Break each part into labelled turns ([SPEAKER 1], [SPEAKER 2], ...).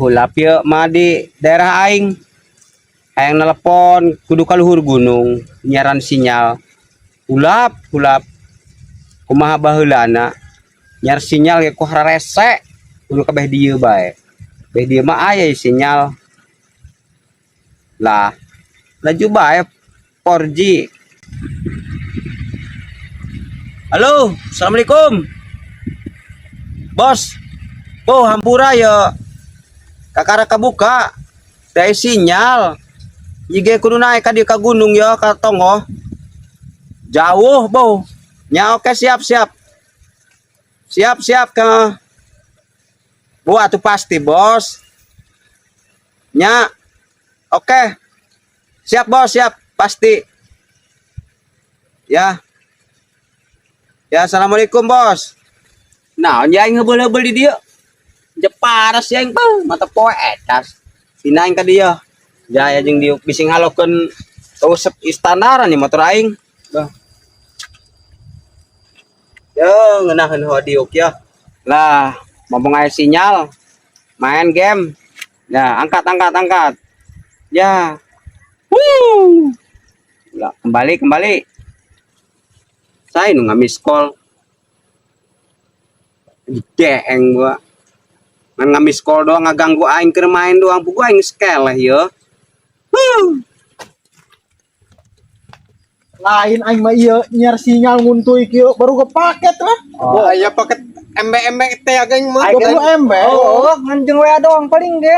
[SPEAKER 1] Hulap ye mah di daerah aing. Hayang telepon kudu ka luhur gunung nyiaran sinyal. Hulap, hulap. Kumaha baheulana nyiar sinyal ge ku hararese kudu kabeh dieu bae. Beh dieu mah aya sinyal. Lah, laju bae 4G. Halo, assalamualaikum. Bos. Oh, hampura ya. Kakara kabuka. Teu sinyal. Ige kudu naik ka dieu ka gunung ya ka tonggoh. Jauh, bo. Nya, oke, siap, siap. Siap, siap ke. Bu, atuh pasti, Bos. Nya. Oke. Siap, Bos, siap. Pasti. Ya. Ya, assalamualaikum, Bos. Nah, aing heubeul-heubeul di dieu. Jeparas ya aing beuh, mata poe etas. Sina aing ka dieu. Jaya jeung diuk bisi ngalokeun usep istandaran nih motor aing. Bah. Yo, ngeunaheun ho diuk ya. Lah, mumpung aya sinyal, main game. Ya, angkat, angkat, angkat. Ya. Wuh. Lah, kembali, kembali. Saya nu miss call. Deeng gua. Ngan miss call doang ngaganggu aing keur main doang, puguh aing sekeleh ye. Wuh.
[SPEAKER 2] Lain aing mah ieu nyiar sinyal nguntuy kieu baru ke paket lah.
[SPEAKER 3] Oh, aya paket MB MB teh ageng mah.
[SPEAKER 2] 20 MB.
[SPEAKER 4] Oh, ngan jeung WA doang paling ge.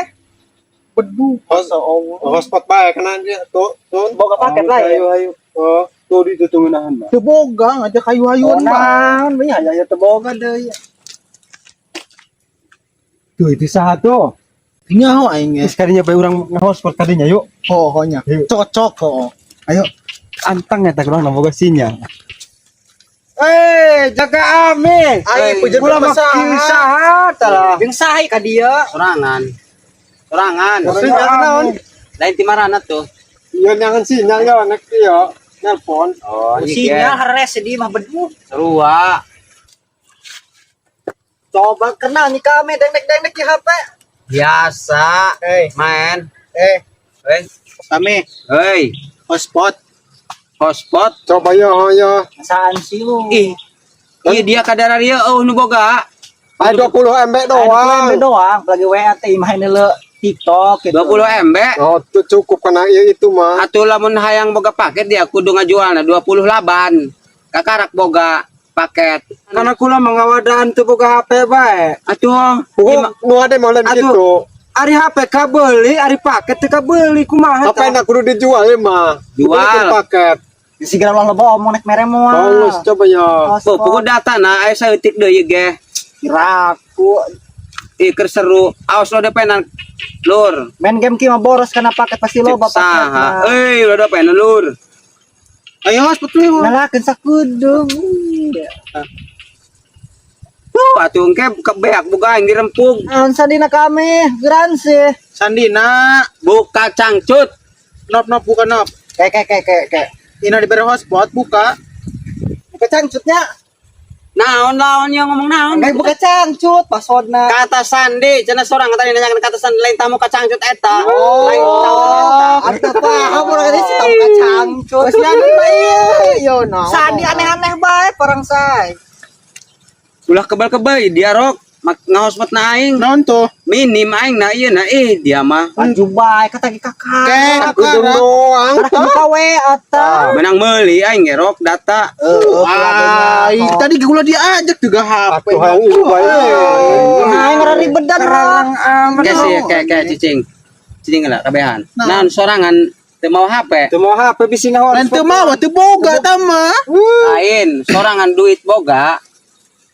[SPEAKER 2] Beduh, masa Allah.
[SPEAKER 3] Hotspot bae kena dia tuh tuh.
[SPEAKER 4] Boga paket lah ya.
[SPEAKER 3] Ayo ayo. Oh, tuh di tutungeunahan mah.
[SPEAKER 2] Teu boga ngajak hayu-hayuan
[SPEAKER 4] Oh,
[SPEAKER 2] bae.
[SPEAKER 4] naon we aya ya teu boga deui.
[SPEAKER 3] Tuh itu saha tuh?
[SPEAKER 2] Nyaho aing ge.
[SPEAKER 3] Geus kadinya bae urang nge-hotspot kadinya yuk.
[SPEAKER 2] Oh, nya. Cocok kok. Ayo.
[SPEAKER 3] Antang eta urang boga sinyal.
[SPEAKER 1] Eh, jaga ame.
[SPEAKER 2] Aing pujeun
[SPEAKER 3] Ulah mah saha tah.
[SPEAKER 4] Jeung saha ka dieu?
[SPEAKER 1] Sorangan. Sorangan.
[SPEAKER 3] Sinyal naon?
[SPEAKER 1] Lain ti marana tuh.
[SPEAKER 3] Iya nyangan sinyal ya nek ieu nelpon.
[SPEAKER 1] Oh, iya.
[SPEAKER 4] Sinyal harese di mah beduh.
[SPEAKER 1] Sarua.
[SPEAKER 4] Coba kenal nih kami dengdek-dengdek di HP.
[SPEAKER 1] Biasa.
[SPEAKER 2] Eh,
[SPEAKER 1] Main.
[SPEAKER 2] eh,
[SPEAKER 1] Hei,
[SPEAKER 2] kami
[SPEAKER 1] hei,
[SPEAKER 2] hotspot.
[SPEAKER 1] Hotspot.
[SPEAKER 3] Coba yo yo.
[SPEAKER 4] Saan sih lu?
[SPEAKER 1] Ih. Ih, dia kadara dia oh nu boga.
[SPEAKER 3] Ay 20 MB doang.
[SPEAKER 4] 20 MB doang, lagi WA teh main le TikTok gitu.
[SPEAKER 1] 20 MB.
[SPEAKER 3] Oh, tuh cukup kena ieu itu mah.
[SPEAKER 1] Atuh lamun hayang boga paket dia kudu ngajualna 20 laban. Kakarak boga paket.
[SPEAKER 3] Karena kula mengawadaan tuh boga HP bae.
[SPEAKER 1] Atuh,
[SPEAKER 3] Puguh nu ade mau lain
[SPEAKER 1] Atuh.
[SPEAKER 3] gitu.
[SPEAKER 1] Ari HP kabeli, ari paket teu kabeli kumaha?
[SPEAKER 3] Apa enak kudu dijual ya mah.
[SPEAKER 1] Jual.
[SPEAKER 3] Belikin paket.
[SPEAKER 4] Sigara ulah loba omong nek mere moal.
[SPEAKER 3] Bagus coba ya.
[SPEAKER 1] Oh, puguh data na aya saeutik deui ge.
[SPEAKER 4] Kiraku
[SPEAKER 1] Ih, keur seru. Awas lo depenan lur.
[SPEAKER 4] Main game ki mah boros karena paket pasti loba paket.
[SPEAKER 1] Saha? Euy, lo depenan lur.
[SPEAKER 2] Ayo hotspot lu.
[SPEAKER 4] Nyalakeun sakudeung.
[SPEAKER 1] Atuh engke kebeak boga aing dirempug.
[SPEAKER 4] Naon sandina kami? Geran sih.
[SPEAKER 2] Sandina,
[SPEAKER 1] Buka cangcut.
[SPEAKER 2] Nop nop buka nop.
[SPEAKER 4] Kayak kayak kayak kayak kayak.
[SPEAKER 2] Ina diberi hotspot buka.
[SPEAKER 4] Buka cangcutnya.
[SPEAKER 1] Naon lawan yang ngomong naon?
[SPEAKER 4] Enggak buka cangcut passwordna.
[SPEAKER 1] Kata sandi, cenah sorang tadi nanya kata sandi lain tamu kacangcut eta. Lain tamu eta.
[SPEAKER 4] Atuh paham urang tadi si tamu kacangcut.
[SPEAKER 2] Sandi mah ieu, yo no.
[SPEAKER 4] Sandi aneh-aneh bae parang say.
[SPEAKER 1] Ulah kebal-kebal dia rok mak ngahosmet na aing.
[SPEAKER 2] Naon tuh?
[SPEAKER 1] Minim aing na ieu na ih dia mah.
[SPEAKER 4] Maju bae kata ki kakak.
[SPEAKER 2] Kek,
[SPEAKER 3] Kudu doang.
[SPEAKER 4] Karena buka WA ta.
[SPEAKER 1] Menang meuli aing ge rok data.
[SPEAKER 2] Ah, ih, tadi gula diajak juga HP.
[SPEAKER 3] Atuh hayang ieu bae.
[SPEAKER 4] Nah, yang ribedan mah.
[SPEAKER 1] Kayak sih kayak kayak cicing. Cicing lah kabehan. Naon sorangan teu mau HP.
[SPEAKER 3] Teu mau HP bisi ngahotspot.
[SPEAKER 2] Lain teu mau teu boga ta mah.
[SPEAKER 1] Lain sorangan duit boga.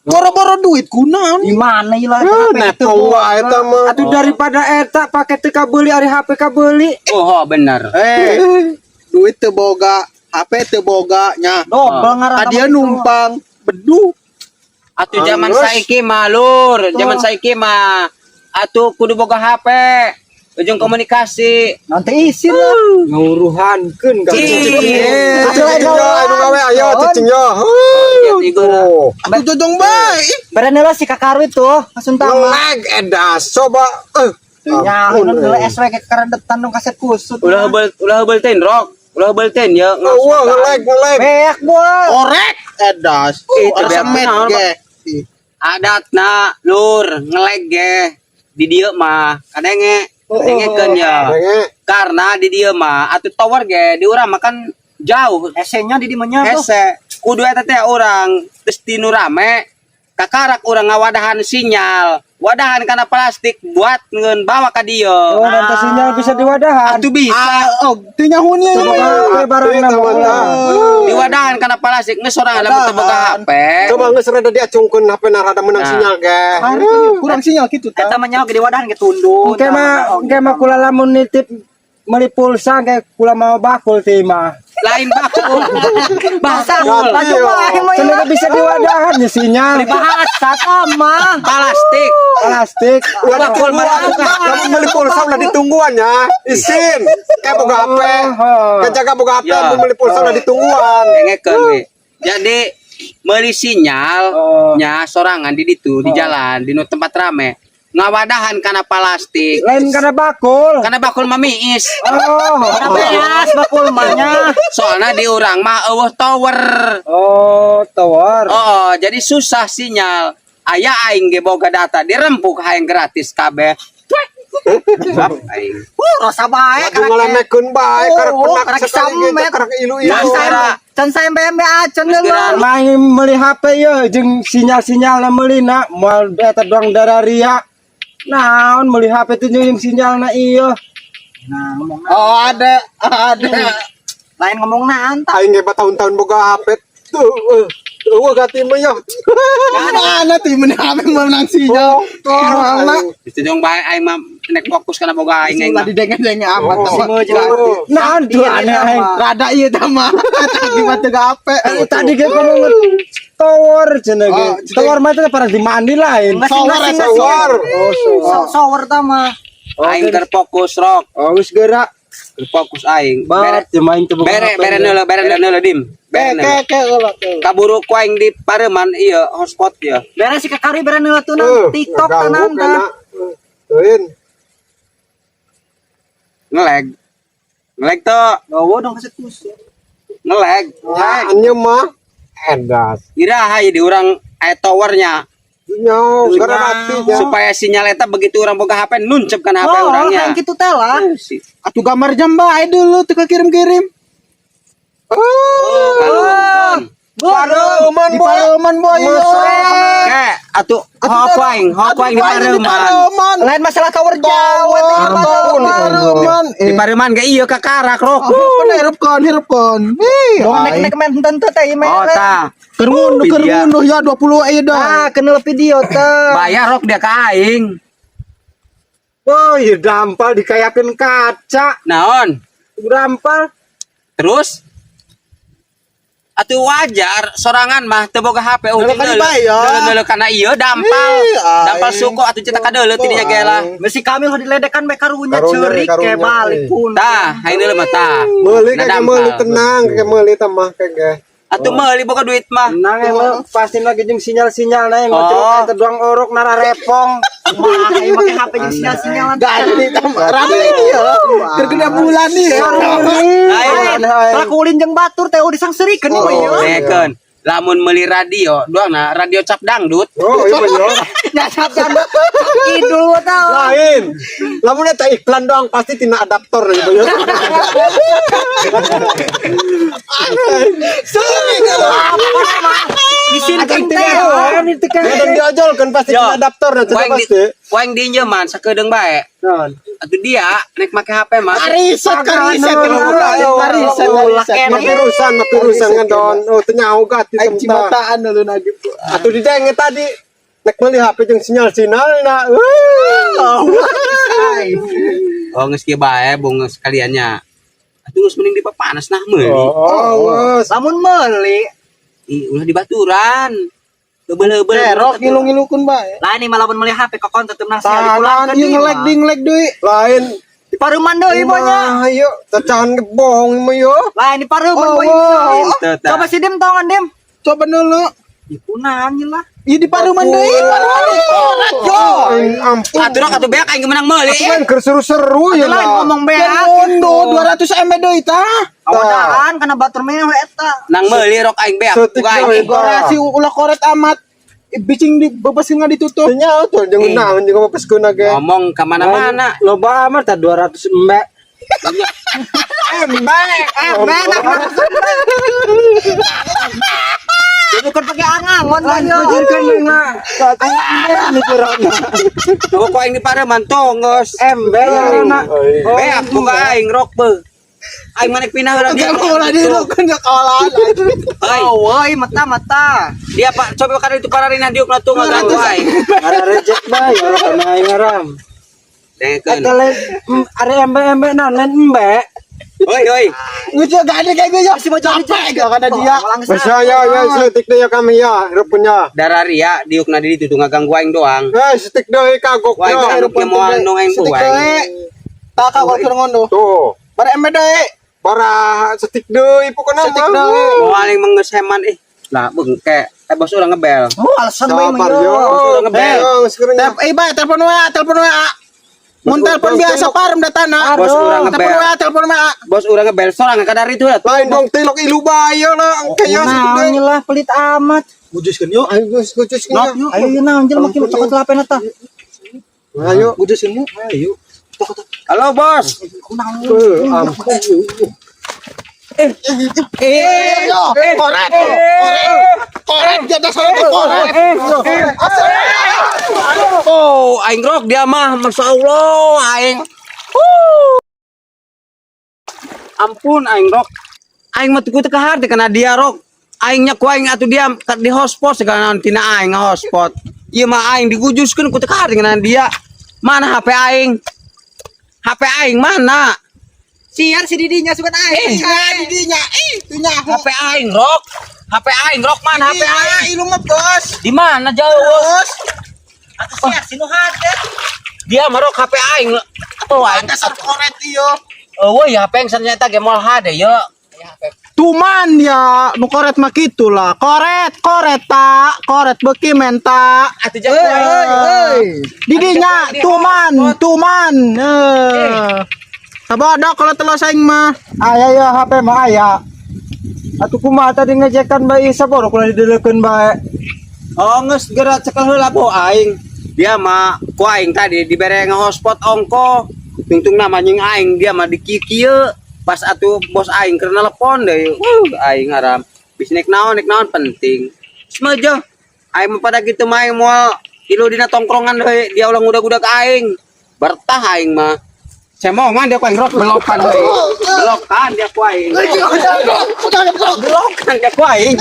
[SPEAKER 2] Boro-boro duit kunaon.
[SPEAKER 4] Di mana ilah
[SPEAKER 3] Nepong wae eta mah.
[SPEAKER 1] Atuh daripada eta paket teu kabeli ari HP kabeli. Oh, bener.
[SPEAKER 2] Eh, duit teu boga, HP teu boga nya.
[SPEAKER 4] Dobel ngaran.
[SPEAKER 2] Dia numpang beduh.
[SPEAKER 1] Atuh zaman saiki mah lur, zaman saiki mah atuh kudu boga HP. Ujung komunikasi.
[SPEAKER 4] Nanti isin lah.
[SPEAKER 3] Nguruhankeun ka.
[SPEAKER 1] Ih.
[SPEAKER 3] Cicing yo, anu gawe ayo cicing yo.
[SPEAKER 1] Tuh.
[SPEAKER 2] Atuh jojong bae.
[SPEAKER 4] Berani lah si kakarwit tuh, langsung tamat.
[SPEAKER 3] Ngelag edas coba. Eh,
[SPEAKER 4] Nya, nu SW ke karedetan dong kaset kusut.
[SPEAKER 1] Ulah heubel, ulah heubel teh rok. Ulah heubel teh ya.
[SPEAKER 3] Oh, wah, ngelag, ngelag.
[SPEAKER 4] Beak boy.
[SPEAKER 2] Orek edas.
[SPEAKER 1] Itu
[SPEAKER 2] Ada
[SPEAKER 1] beak
[SPEAKER 2] semet
[SPEAKER 1] naon,
[SPEAKER 2] ge. Ih,
[SPEAKER 1] Adatna lur ngelag ge di dieu mah kadenge dengekeun ya.
[SPEAKER 3] Denge.
[SPEAKER 1] Karena di dieu mah atuh tower ge di urang mah kan jauh.
[SPEAKER 4] Hese-nya di dimanya tuh.
[SPEAKER 1] Hese kudu eta teh urang geus tinu rame kakarak urang ngawadahan sinyal, wadahan kana plastik buat ngeun bawa ka dieu.
[SPEAKER 5] Oh, nanti sinyal bisa diwadahan.
[SPEAKER 1] Atuh bisa.
[SPEAKER 2] Ah, oh, teu nyahunnya
[SPEAKER 5] Coba
[SPEAKER 2] ya.
[SPEAKER 5] HP barang
[SPEAKER 3] Itu, mantap.
[SPEAKER 1] Diwadahan kana plastik geus sorangan lamun teu boga HP.
[SPEAKER 3] Coba geus rada diacungkeun HP na rada menang
[SPEAKER 1] Nah.
[SPEAKER 3] sinyal ge.
[SPEAKER 2] Kurang sinyal gitu
[SPEAKER 4] Eta
[SPEAKER 2] tah.
[SPEAKER 4] mah nyaho ge diwadahan ge tundun.
[SPEAKER 5] Engke mah kula lamun nitip meuli pulsa kayak kula mau bakul teh mah.
[SPEAKER 1] Lain bakul.
[SPEAKER 4] Bahasa
[SPEAKER 1] Bakul.
[SPEAKER 4] laju bae mah
[SPEAKER 5] Cenah bisa diwadahan ya sinyal.
[SPEAKER 4] Bahasa sama.
[SPEAKER 1] Plastik.
[SPEAKER 5] Plastik.
[SPEAKER 3] Ulah
[SPEAKER 1] Bakul
[SPEAKER 3] ditungguan.
[SPEAKER 1] mah.
[SPEAKER 3] Lamun meuli pulsa ulah ditungguan ya. Isin. Kayak boga HP.
[SPEAKER 5] Oh.
[SPEAKER 3] Kayak jaga boga HP
[SPEAKER 1] Ya.
[SPEAKER 3] mun meuli pulsa ulah ditungguan.
[SPEAKER 1] Dengekeun we. Jadi meuli sinyal
[SPEAKER 5] Oh.
[SPEAKER 1] nya sorangan di ditu di jalan di nu tempat rame ngawadahan kana plastik.
[SPEAKER 5] Lain karena bakul.
[SPEAKER 1] Kana bakul mah miis.
[SPEAKER 5] Oh.
[SPEAKER 4] Beas bakul mah nya.
[SPEAKER 1] Soalnya di urang mah euweuh tower.
[SPEAKER 5] Oh, tower.
[SPEAKER 1] Oh, jadi susah sinyal. Aya aing ge boga data dirempuk hayang gratis kabeh. Bab aing.
[SPEAKER 4] Rasa bae
[SPEAKER 3] Laju ngalemekeun bae karek
[SPEAKER 4] Oh,
[SPEAKER 3] penak
[SPEAKER 4] karek
[SPEAKER 3] sekali ge
[SPEAKER 4] samet.
[SPEAKER 3] karek ilu-ilu.
[SPEAKER 1] Nah,
[SPEAKER 4] Can can saya embe acan
[SPEAKER 1] Geus
[SPEAKER 4] leuh.
[SPEAKER 1] geura.
[SPEAKER 5] Main meuli HP ye jeung sinyal-sinyalna meulina moal eta doang dararia. Naon meuli HP teh jeung sinyalna ieu.
[SPEAKER 4] Nah, ngomong
[SPEAKER 2] Oh, ada, ada.
[SPEAKER 4] lain ngomong tah.
[SPEAKER 3] Aing ge tahun-tahun boga HP tuh. Eueuh gati mah ya.
[SPEAKER 2] Mana tuh mun HP menang sinyal. Mana?
[SPEAKER 1] Ditujung bae aing mah nek fokus kana boga aing aing
[SPEAKER 2] Ulah
[SPEAKER 1] mah.
[SPEAKER 2] didenge-denge amat
[SPEAKER 3] Oh.
[SPEAKER 2] tah.
[SPEAKER 3] Oh.
[SPEAKER 5] Naon tuh aneh aing.
[SPEAKER 2] Rada ieu tah mah. Tadi mah teu HP.
[SPEAKER 5] Tadi ge ngomong tower cenah ge.
[SPEAKER 2] Oh,
[SPEAKER 5] Tower mah teh pada dimandi lain.
[SPEAKER 2] Sower,
[SPEAKER 3] Sower.
[SPEAKER 5] Oh, sower.
[SPEAKER 4] Sower tah mah.
[SPEAKER 1] Aing terfokus rok,
[SPEAKER 5] Oh, geus gerak.
[SPEAKER 1] terfokus aing. Bere
[SPEAKER 5] Bat ya main teu boga
[SPEAKER 1] bere
[SPEAKER 5] HP.
[SPEAKER 1] bere neula, bere neula dim. Bere
[SPEAKER 2] Ke
[SPEAKER 1] neula.
[SPEAKER 2] ke ke ke.
[SPEAKER 1] Kaburu ku aing di pareman ieu hotspot ieu.
[SPEAKER 4] Bere si kakari bere neula tuh
[SPEAKER 3] Eh,
[SPEAKER 4] TikTok
[SPEAKER 3] ngaganggu
[SPEAKER 4] tenan tah.
[SPEAKER 3] kena. Euin.
[SPEAKER 1] Ngelag. Ngelag tuh,
[SPEAKER 4] Gawo dong kaset kusut.
[SPEAKER 1] ngelag.
[SPEAKER 3] Ya, anyem mah edas.
[SPEAKER 1] Iraha di urang aya towernya
[SPEAKER 3] Nyaw, gara mati ya.
[SPEAKER 1] supaya sinyal eta begitu urang boga HP nuncep kana HP
[SPEAKER 4] Oh,
[SPEAKER 1] urangnya.
[SPEAKER 4] kan kitu teh lah.
[SPEAKER 1] Si-
[SPEAKER 2] Atuh gambar jam bae dulu teu kirim-kirim.
[SPEAKER 1] Oh,
[SPEAKER 3] Pareman
[SPEAKER 2] Di
[SPEAKER 3] boy.
[SPEAKER 2] pareman boy.
[SPEAKER 1] Ke, atuh hok aing, hok aing di pareman.
[SPEAKER 2] Pareman.
[SPEAKER 4] Lain masalah tower jauh eta mah.
[SPEAKER 2] Pareman.
[SPEAKER 1] Di pareman ge ieu kakarak rok.
[SPEAKER 2] Hirup kon, hirup kon. Ih,
[SPEAKER 4] Dong nek nek men teu teh ieu
[SPEAKER 1] Oh, tah.
[SPEAKER 2] Keur ngunduh, keur
[SPEAKER 1] Video.
[SPEAKER 2] ngunduh ya 20 ieu dah.
[SPEAKER 4] Ah, kena video teh.
[SPEAKER 1] Bayar rok dia ke aing.
[SPEAKER 5] Oh, ieu dampal dikayakeun kaca.
[SPEAKER 1] Naon?
[SPEAKER 5] Dampal.
[SPEAKER 1] Terus atuh wajar sorangan mah teu boga HP oh
[SPEAKER 2] Deuleu kali bae ya.
[SPEAKER 1] Deuleu kana ieu dampal.
[SPEAKER 2] Ih, aing.
[SPEAKER 1] Dampal suko atuh cetak kadeuleu tidinya ge lah.
[SPEAKER 4] Mesti kami udah diledekan bae karunya
[SPEAKER 3] Karunya,
[SPEAKER 4] ceurik ke
[SPEAKER 3] karunya.
[SPEAKER 4] balik pun.
[SPEAKER 1] Tah, hayang deuleu mah tah.
[SPEAKER 3] Meuli
[SPEAKER 1] Nah,
[SPEAKER 3] kayak
[SPEAKER 1] dampal.
[SPEAKER 3] meuli tenang, kayak meuli tamah kayak
[SPEAKER 1] Atuh meuli boga duit mah.
[SPEAKER 5] Nang emang pasti lagi jeung sinyal-sinyal na yang
[SPEAKER 1] Oh.
[SPEAKER 5] ngocok eta doang orok nara repong.
[SPEAKER 4] Wah, aing make HP jeung sinyal-sinyalan.
[SPEAKER 2] Ganti tambah. Rada ini ya. Keur genep bulan nih.
[SPEAKER 1] Lain.
[SPEAKER 4] Pelaku ulin jeung batur teh udah disangserikeun ieu mah ieu.
[SPEAKER 1] Dengekeun. Lamun meuli radio, doang nah radio cap dangdut.
[SPEAKER 3] Oh, iya bener.
[SPEAKER 4] Nyasap janda. Kidul tah.
[SPEAKER 3] Lain. Lamun eta iklan doang pasti tina adaptor gitu ya.
[SPEAKER 4] Di sini teh.
[SPEAKER 5] Kan itu kan.
[SPEAKER 3] Ya dan diojolkeun pasti
[SPEAKER 1] Yo.
[SPEAKER 3] tina adaptor nah
[SPEAKER 1] Waing di
[SPEAKER 3] pasti.
[SPEAKER 1] waing dinjeman sakedeung bae.
[SPEAKER 5] Non.
[SPEAKER 1] Atuh dia nek make HP mah.
[SPEAKER 2] Riset kan riset kan riset riset.
[SPEAKER 3] Mapirusan, mapirusan kan don. Oh, teu nyaho gati
[SPEAKER 2] Aing
[SPEAKER 3] tentang.
[SPEAKER 2] cimataan dulu nagih.
[SPEAKER 3] Atuh didenge tadi nek meuli HP jeung sinyal-sinyal na.
[SPEAKER 1] Oh geus kieu bae bung sekaliannya. Atuh geus mending dipapanas nah meuli.
[SPEAKER 3] Oh, geus.
[SPEAKER 4] Lamun meuli,
[SPEAKER 1] Ih, ulah dibaturan. Heubeul-heubeul.
[SPEAKER 2] Rok ngilu-ngilukun bae.
[SPEAKER 4] lain nih malah meuli HP kok kon tetep nang sinyal
[SPEAKER 2] Tangan
[SPEAKER 4] dipulangkeun
[SPEAKER 2] ieu ngelag di ngelag deui.
[SPEAKER 3] Lain
[SPEAKER 4] Di paruman deui bonya.
[SPEAKER 3] Mah, ieu cacahan bohong mah yo.
[SPEAKER 4] Lain di paruman
[SPEAKER 2] Oh,
[SPEAKER 4] boy.
[SPEAKER 1] Henteu, tah.
[SPEAKER 4] Coba si Dim tongan Dim.
[SPEAKER 2] Coba dulu.
[SPEAKER 4] Kunaon lah.
[SPEAKER 2] Ih di paruman deui, paruman deui. Koret yo.
[SPEAKER 3] Aing ampun.
[SPEAKER 1] Atuh rok atuh beak aing menang meuli.
[SPEAKER 3] Atuh lain keur seru-seru ya
[SPEAKER 4] Lain
[SPEAKER 3] lah.
[SPEAKER 4] ngomong beak.
[SPEAKER 2] Kan ngondo 200 MB deui tah.
[SPEAKER 4] Awadaan kana batur mewah eta.
[SPEAKER 1] Nang meuli rok aing beak.
[SPEAKER 3] Setik
[SPEAKER 1] Buka aing.
[SPEAKER 3] deui.
[SPEAKER 2] Gorasi ulah koret amat. Ih, Bicing di bebesin nggak ditutup.
[SPEAKER 3] Nya tuh jeung naon jeung bapeskeun ge.
[SPEAKER 1] Ngomong ke mana-mana.
[SPEAKER 5] Loba amat tah 200 MB.
[SPEAKER 2] MB, MB
[SPEAKER 4] Bukan pakai angangon lah yo.
[SPEAKER 5] Kan mah. Mikirna.
[SPEAKER 1] Tuh kok aing di pareman tuh geus.
[SPEAKER 5] MB na.
[SPEAKER 1] Beak buka aing rok beuh. Aing manek pindah heula dia.
[SPEAKER 2] Enggak mau lah di kan ya kawalan.
[SPEAKER 1] Oi,
[SPEAKER 4] Oh, woi, mata mata.
[SPEAKER 1] dia Pak coba kada itu pararina diuk na tuh ngaganggu aing.
[SPEAKER 5] Ngara rejek bae ya kana aing ngaram.
[SPEAKER 1] Dengekeun.
[SPEAKER 5] Eta lain ari MB MB naon lain MB.
[SPEAKER 1] Oi, oi.
[SPEAKER 2] Gue juga gak ada kayak gue ya. Capek gak karena dia.
[SPEAKER 3] Wes ya ya ya setik deui ya kami ya rupunya.
[SPEAKER 1] Darah ria diuk na di ditu tuh ngaganggu aing doang.
[SPEAKER 3] Eh setik deui kagok
[SPEAKER 1] Wah,
[SPEAKER 3] yo.
[SPEAKER 1] aing kan moal nong aing
[SPEAKER 2] Setik
[SPEAKER 1] tuh aing.
[SPEAKER 2] deui. Tak kau kira ngondo.
[SPEAKER 3] Tuh.
[SPEAKER 2] Bare MB deui.
[SPEAKER 3] Bara setik deui pokona
[SPEAKER 2] Setik
[SPEAKER 3] mah.
[SPEAKER 2] deui.
[SPEAKER 1] Moal aing mengeseman ih. Lah bengke. Eh bos urang ngebel.
[SPEAKER 4] Oh, alasan bae mah
[SPEAKER 3] Sabar
[SPEAKER 4] yo.
[SPEAKER 3] yo.
[SPEAKER 1] Urang ngebel.
[SPEAKER 3] Yo, sekarang
[SPEAKER 2] Tep, eh bae telepon WA, telepon WA. Mun telepon biasa parem datana.
[SPEAKER 1] Bos urang
[SPEAKER 2] Telepon
[SPEAKER 1] ngebel.
[SPEAKER 2] WA, telepon WA.
[SPEAKER 1] Bos urang ngebel sorang kadar itu lah.
[SPEAKER 3] Lain dong tilok ilu bae lah engke ya setik
[SPEAKER 4] Naon
[SPEAKER 3] deui.
[SPEAKER 4] lah pelit amat.
[SPEAKER 2] Bujuskeun yuk.
[SPEAKER 3] Ayo geus geus
[SPEAKER 2] Nok,
[SPEAKER 3] yuk.
[SPEAKER 4] Ayo naon jelema kieu cokot lapen eta.
[SPEAKER 3] Ayo.
[SPEAKER 2] Bujuskeun yuk.
[SPEAKER 3] Ayo.
[SPEAKER 1] Halo bos.
[SPEAKER 3] Eh, ampun.
[SPEAKER 2] Eh, yo, koret. Koret. Koret di atas koret. Koret.
[SPEAKER 1] Oh, aing rok dia mah, masya Allah, aing. Huh. Ampun, aing rok. Aing mah teu teu hati kana dia rok. Aingnya ku aing atuh dia di hotspot segala naon tina aing hotspot. Ieu mah aing digujuskeun ku teu kaharti kana dia. Mana HP aing? HP aing mana?
[SPEAKER 4] Siar si didinya sugan aing.
[SPEAKER 2] Nah, didinya. Ih, tuh nyaho.
[SPEAKER 1] HP aing rok. HP aing rok mana HP aing?
[SPEAKER 2] Ilu mah bos.
[SPEAKER 1] Di mana jauh?
[SPEAKER 2] Bos.
[SPEAKER 4] Siar si nu hade.
[SPEAKER 1] Dia mah rok HP aing. Oh, aing.
[SPEAKER 2] Dasar koret iyo.
[SPEAKER 1] Oh, ya HP yang ternyata ge moal hade ye.
[SPEAKER 2] Tuman ya, nu koret mah kitu lah. Koret, koret tak, koret beuki menta.
[SPEAKER 1] Atuh jago aing.
[SPEAKER 2] Didinya tuman, tuman. Eh. Sabodok kalau telos aing mah.
[SPEAKER 5] Aya ya HP mah aya. Atuh kumaha tadi ngejekan bae saboro kulah didelekeun bae.
[SPEAKER 1] Oh, geus geura cekel heula bo aing. Dia mah ku aing tadi dibere nge-hotspot ongko. Tungtung nama nying aing dia mah dikieu pas atuh bos aing keur telepon deui. Aing haram. Bis nek naon penting. Semejo. Aing mah pada gitu mah aing moal ilu dina tongkrongan deui dia ulah ngudag-udag aing. Bertah aing mah. Cemongan dia ku aing rok belokan deui. Belokan dia ku aing. Belokan dia ku aing.